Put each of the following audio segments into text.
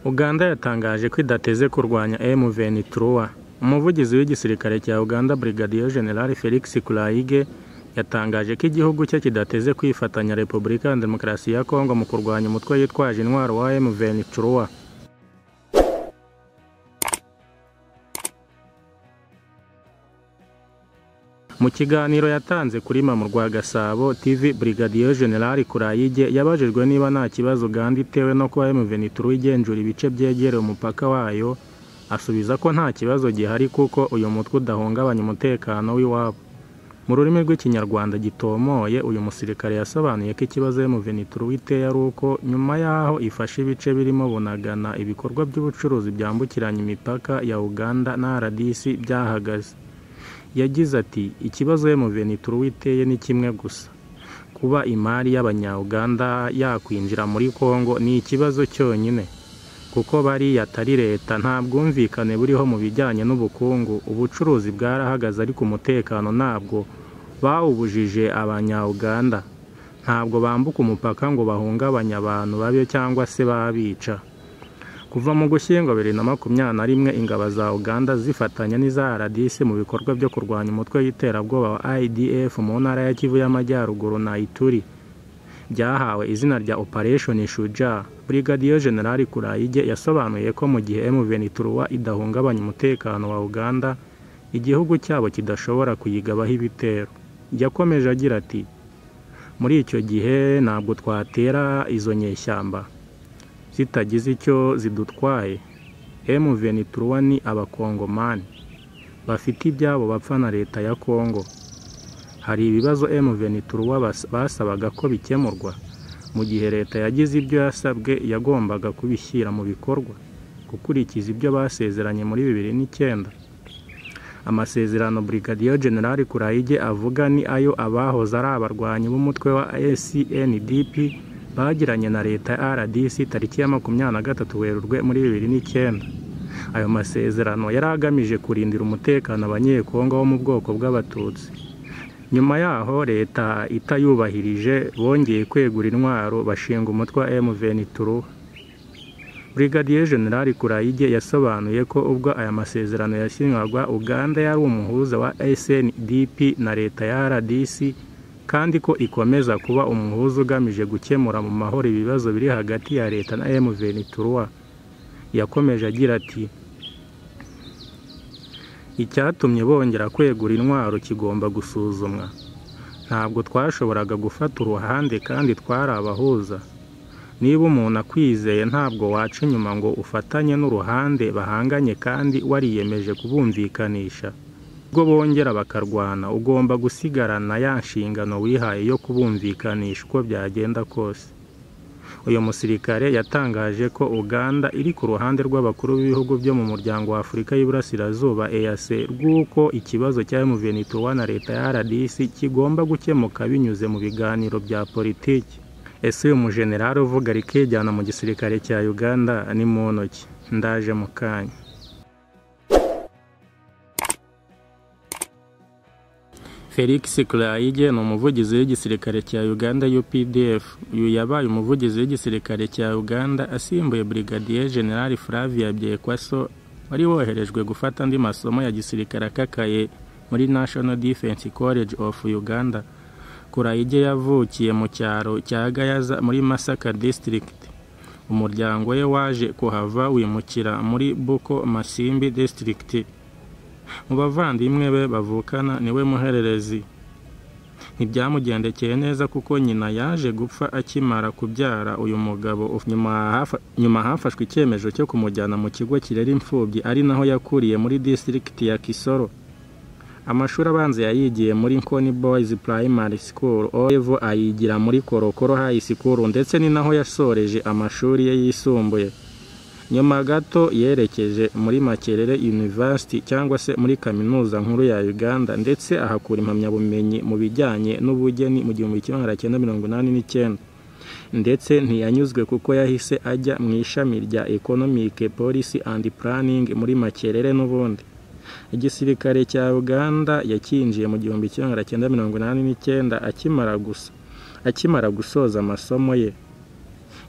Uganda yatangaje ko idateze kurwanya M23. Umuvugizi w'igisirikare cya Uganda, Brigadier General Felix Kulayigye, yatangaje ko igihugu cye kidateze kwifatanya Repubulika ya Demokarasi ya Kongo mu kurwanya umutwe witwaje intwaro wa M23. Mu kiganiro yatanze kuri Mama Urwagasabo TV, Brigadier General Kulayigye yabajijwe niba nta kibazo Uganda itewe no kuba M23 igenzura ibice byegereye umupaka wayo, asubiza ko nta kibazo gihari kuko uyu mutwe udahungabanya umutekano w'iwabo. Mu rurimi rw'Ikinyarwanda gitomoye, uyu musirikare yasobanuye ko ikibazo M23 iteye ari uko nyuma y'aho ifashe ibice birimo Bunagana, ibikorwa by'ubucuruzi byambukiranya imipaka ya Uganda na RDC byahagaze. Yagize ati: "Ikibazo M23 iteye ni kimwe gusa. Kuba imari y'Abanya-Uganda yakwinjira muri Kongo ni ikibazo cyonyine. Kuko bariya atari leta, nta bwumvikane buriho mu bijyanye n'ubukungu, ubucuruzi bwarahagaze ariko umutekano ntabwo bawubujije Abanya-Uganda. Ntabwo bambuka umupaka ngo bahungabanye abantu babe cyangwa se babica." Kuva mu Gushyingo 2021, ingabo za Uganda zifatanya n'iza RDC mu bikorwa byo kurwanya umutwe w'iterabwoba wa ADF mu ntara ya Kivu y'Amajyaruguru na Ituri, byahawe izina rya Operation Shujaa. Brigadier General Kulayigye yasobanuye ko mu gihe M23 idahungabanya umutekano wa Uganda, igihugu cyabo kidashobora kuyigabaho ibitero. Yakomeje agira ati: "Muri icyo gihe ntabwo twatera izo nyeshyamba zitagize icyo zidutwaye. M23 ni Abakongomani bafite ibyabo bapfa na leta ya Kongo. Hari ibibazo M23 basabaga ko bikemurwa. Mu gihe leta yagize ibyo yasabwe, yagombaga kubishyira mu bikorwa, gukurikiza ibyo basezeranye muri 2009." Amasezerano Brigadier General Kulayigye avuga ni ayo abahoze ari abarwanyi b'umutwe wa SNDP bagiranye na leta ya RDC tariki ya 23 Werurwe muri 2009. Ayo masezerano yari agamije kurindira umutekano Abanyekongo bo mu bwoko bw'Abatutsi. Nyuma yaho leta itayubahirije, bongeye kwegura intwaro bashinga umutwe wa M23. Brigadier General Kulayigye yasobanuye ko ubwo aya masezerano yasinywaga, Uganda yari umuhuza wa SNDP na leta ya RDC, kandi ko ikomeza kuba umuhuza ugamije gukemura mu mahoro ibibazo biri hagati ya leta na M23. Yakomeje agira ati: "Icyatumye bongera kwegura intwaro kigomba gusuzumwa. Ntabwo twashoboraga gufata uruhande kandi twari abahuza. Niba umuntu akwizeye ntabwo waca inyuma ngo ufatanye n'uruhande bahanganye kandi wariyemeje kubumvikanisha. Ubwo bongera bakarwana, ugomba gusigarana ya nshingano wihaye yo kubumvikanisha uko byagenda kose." Uyu musirikare yatangaje ko Uganda iri ku ruhande rw'abakuru b'ibihugu byo mu muryango wa Afurika y'Iburasirazuba EAC rw'uko ikibazo cya M23 na leta ya RDC kigomba gukemuka binyuze mu biganiro bya politiki. Ese uyu mujenerali uvuga rikijyana mu gisirikare cya Uganda ni muntu ki? Ndaje mu kanya. Felix Kulayigye ni umuvugizi w'igisirikare cya Uganda UPDF. Uyu yabaye umuvugizi w'igisirikare cya Uganda asimbuye Brigadier General Flavia Byekwaso wari woherejwe gufata andi masomo ya gisirikare akakaye muri National Defense College of Uganda. Kulayigye yavukiye mu cyaro cya Gayaza muri Masaka District. Umuryango we waje kuhava wimukira muri Buko Masimbi District. Mu bavandimwe be bavukana niwe muhererezi. Ntibyamugendekeye neza kuko nyina yaje gupfa akimara kubyara uyu mugabo. Nyuma hafashwe icyemezo cyo kumujyana mu kigo kirera imfubyi, ari naho yakuriye muri district ya Kisoro. Amashuri abanza yayigiye muri Nkoni Boys Primary School, Oevo ayigira muri Korokoro High School, ndetse ni naho yasoreje amashuri ye yisumbuye. Nyuma gato yerekeje muri Makerere University cyangwa se muri Kaminuza Nkuru ya Uganda, ndetse ahakura impamyabumenyi mu bijyanye n'ubugeni mu 1989. Ndetse ntiyanyuzwe kuko yahise ajya mu ishami rya Economic Policy and Planning muri Makerere n'ubundi. Igisirikare cya Uganda yakinjiye mu 1989 akimara gusoza amasomo ye.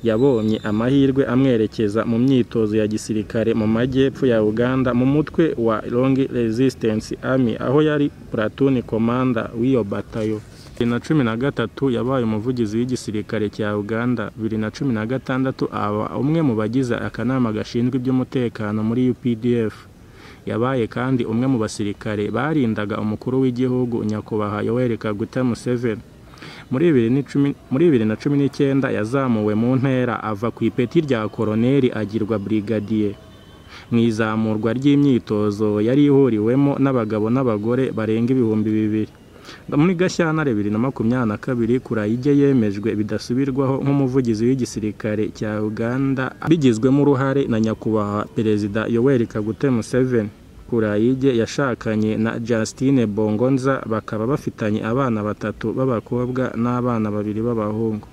Yabonye amahirwe amwerekeza mu myitozo ya gisirikare mu majyepfo ya Uganda mu mutwe wa Long Resistance Army, aho yari platoon commander w'iyo batayo. 2013 yabaye umuvugizi w'igisirikare cya Uganda, 2016 aba umwe mu bagize akanama gashinzwe iby'umutekano muri UPDF. Yabaye kandi umwe mu basirikare barindaga umukuru w'igihugu Nyakubahwa Yoweri Kaguta Museveni. Muri 2019 yazamuwe mu ntera ava ku ipeti rya koroneri agirwa brigadier. Mu izamurwa ry'imyitozo yari ihuriwemo n'abagabo n'abagore barenga 2000. Muri Gashyantare 2022 Kulayigye yemejwe bidasubirwaho nk'umuvugizi w'igisirikare cya Uganda bigizwemo uruhare na Nyakubahwa Perezida Yoweri Kaguta Museveni. Kulayigye yashakanye na Justine Bongonza, bakaba bafitanye abana batatu b'abakobwa n'abana babiri b'abahungu.